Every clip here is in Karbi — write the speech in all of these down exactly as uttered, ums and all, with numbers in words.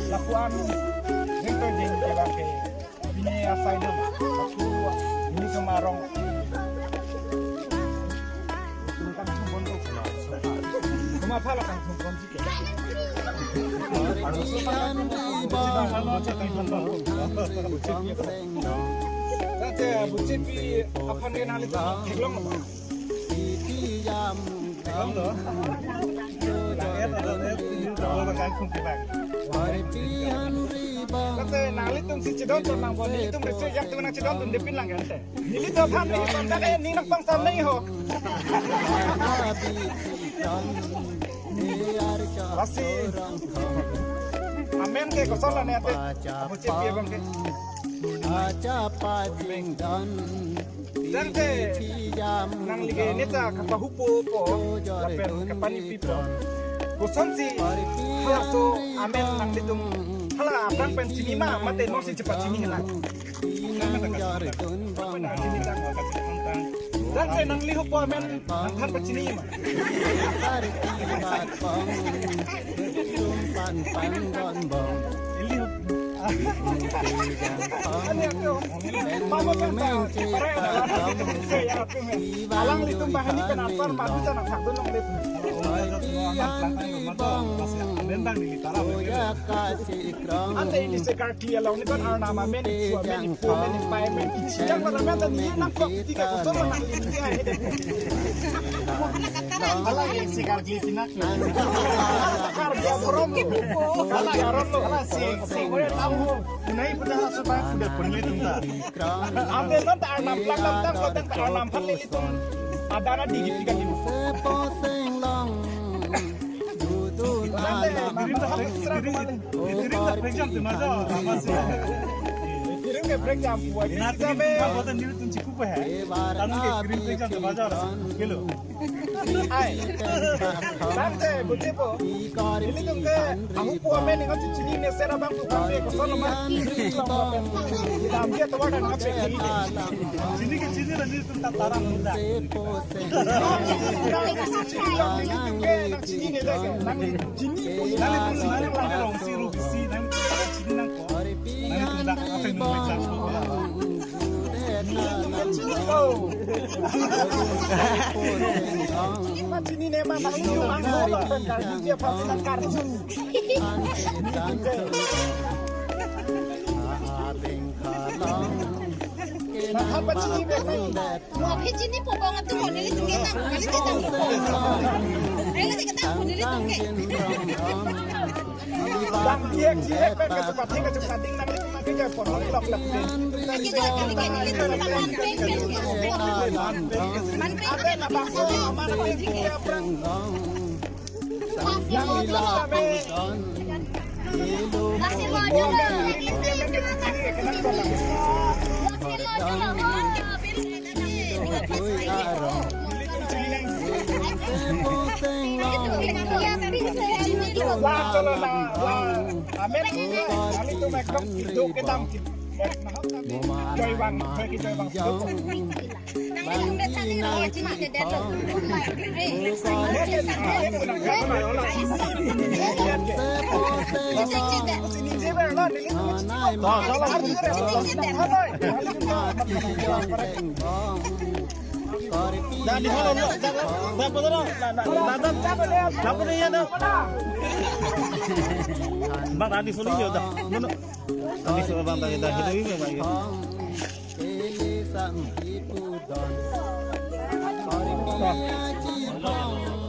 Lapuan ringto jing ke bang ke. Pini asai dong. Aku ini kemarong. Kuma pala kan kumpon sih. Tangte buchit pi aphan ke nangli theklong. Theklong lo. Tangte nanglitum si chedon ton nang bon, nelitum resi yang tu nang chedon ton depin lang kan te. Nelitum aphan ni kontak eh ni nang pang sam ni ho. Lasi amen ke koson la ne ate. Abu chepi abang ke. Tangte nangli ke neta kapahupo po lapen kapanipi po. Kosonsi halaso amen nanglitum hala aphrang pen chini ma mate nosi chepachini hala. Tangte nangli hupo amen nangthan pachini ma. Alanglitum banghini pen anpar mahu ta nang thakdun longle. Ante ili se karkli along ni kan arnam amen, ichu amen, ipo amen, ipai amen, ichi yang mana amen, dan ini nang kok ketika kotor nang ini dia. Ala isi karkli sinak. Karkli amorom. Ala yaron lo. Ala si si ore tamu. Unai pudah sudah pudah punya tunta. Ante non ta arnam plak dam tang ko tang ta arnam phan nelitum. Adana di gitu kan ini. Ante nang Diring dah break jam tu maja, masih. Diring ke break jam buat. Ina tini buat buat nelitum cukup eh. Tanung ke diring break jam tu maja lah. Kilo. Hai. Tangte buti po. Nelitum ke ahupo amen ni kan chini ne sera bang tu kan ke koson ma. Dam dia tu ada nang cek ini. Chini ke chini lah nelitum tak tarang muda. Nang chini ne dak nang chini. Nang pun nang lang rong si rugi si nang chini nang ko. Nang pun dak apa yang nang cak ko. Nang chini ne ma nang lu ang lo kan kan dia pasti nang karju. Nang apa chini ne nang. Mo aphi chini po bang atum mo nelitum ke tang, nelitum ke tang. Nelitum ke tang, nelitum ke. Bang dia dia pen kacupati kacupati nanglitum ke japo lok lok. Lagi jaga kali ke nelitum ke man peng peng. Man peng peng. Ada na bangso man peng peng. Amen. Kami tu ekdom hidup kedam. Joy bang, joy ki joy bang. Dadi holo lo, dadi holo lo, dadi holo lo. Bang, dadi holo lo, dah. Dadi holo bang, dadi, dadi holo lo, bang.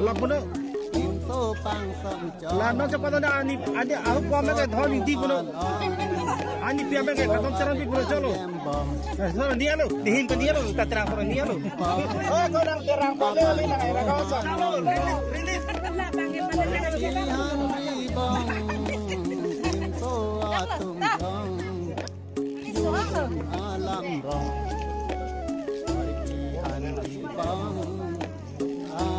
Lapuno. Lana cepat ada ani, ani ahupo amen ke dhon ingti puno. Ani pi amen ke kadom charan pi puno cholo. Eh, sana ni alo, nihin pa ni alo, ta terang pa ni alo. Oh, ko nang terang pa ni, nang era ko sa. Release, release. Alam rong. Pergi andi bang.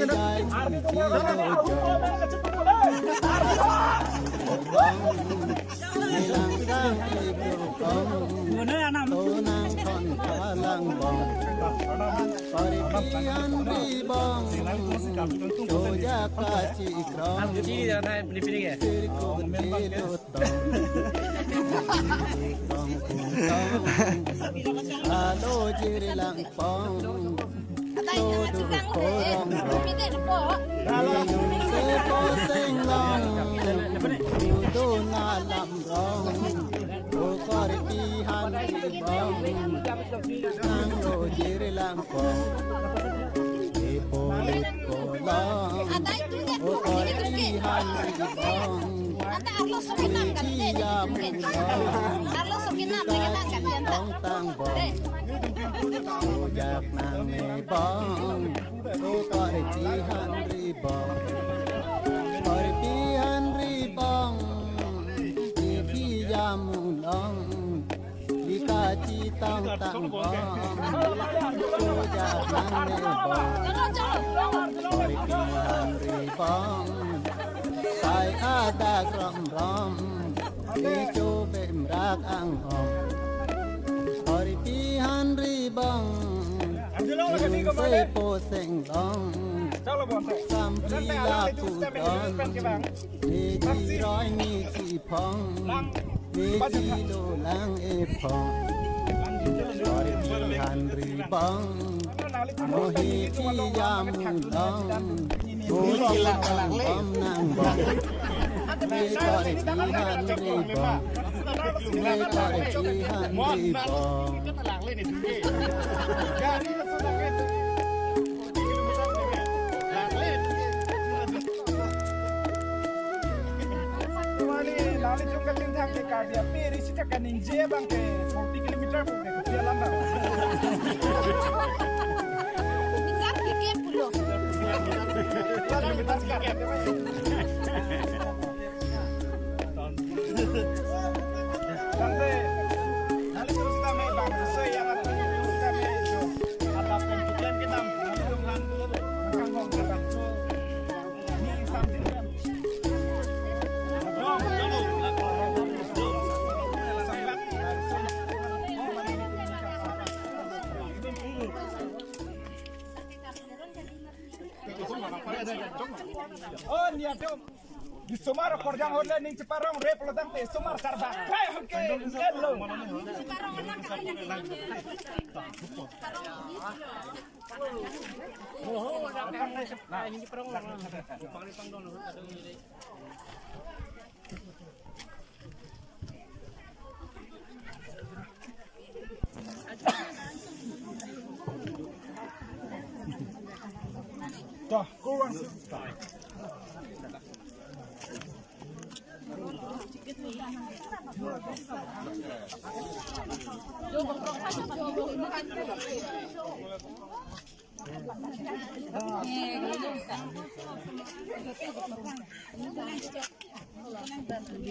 Army ko bola. Army ko bola. Tonang thon kalang bong. Paripihan ribong. Chojak kachikrong. Sirkut dilutong. Krong kungtong. Alo jirlang pong. Todo korong rong. Minung sepo senglong. Udo nalam rong. O paripihan ribong. Nanglo jirlang pong. Epo lut kolong. O paripihan ribong. Anta arlo sokinam kan. Arlo sokinam lagi tangkan. Tong tang bong. Ojak nang me bong. O paripihan ribong. Paripihan ribong. Ipi jamu long. Lika chitong tang bong. Ojak nang me bong. Paripihan ribong. Sai adak rom rom. Icho bemrak anghong. Paripihan ribong. Minung sepo senglong. Sampli lapu don. Meji roi meji phong. Meji dolang ephong. Paripihan ribong. Mohi piyam long. Mohi lang lang le. Bom nang bom. Me paripihan ribong. Me paripihan ribong. Tumani lali jungkal linthang ke Karbi ape ri sita kaningje abang ke forty kilometer pu ke kopi alam bang. Minyak ke pulo. Sampai nanti terus kita main bang, sesuai yang ada terus kita main itu. Apa pun kita, kita main itu kan, kan ngomong ke bang. Ini sambil kan. Oh, niat dong. Di osomar akorjang ahut le ning cheparong rep lo tangte osomar karbak. Kai hangke, hello.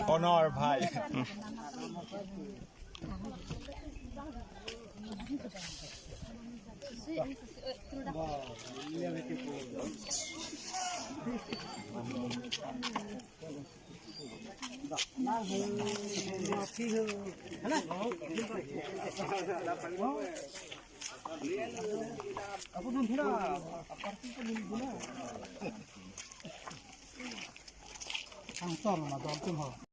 Honor, bhai.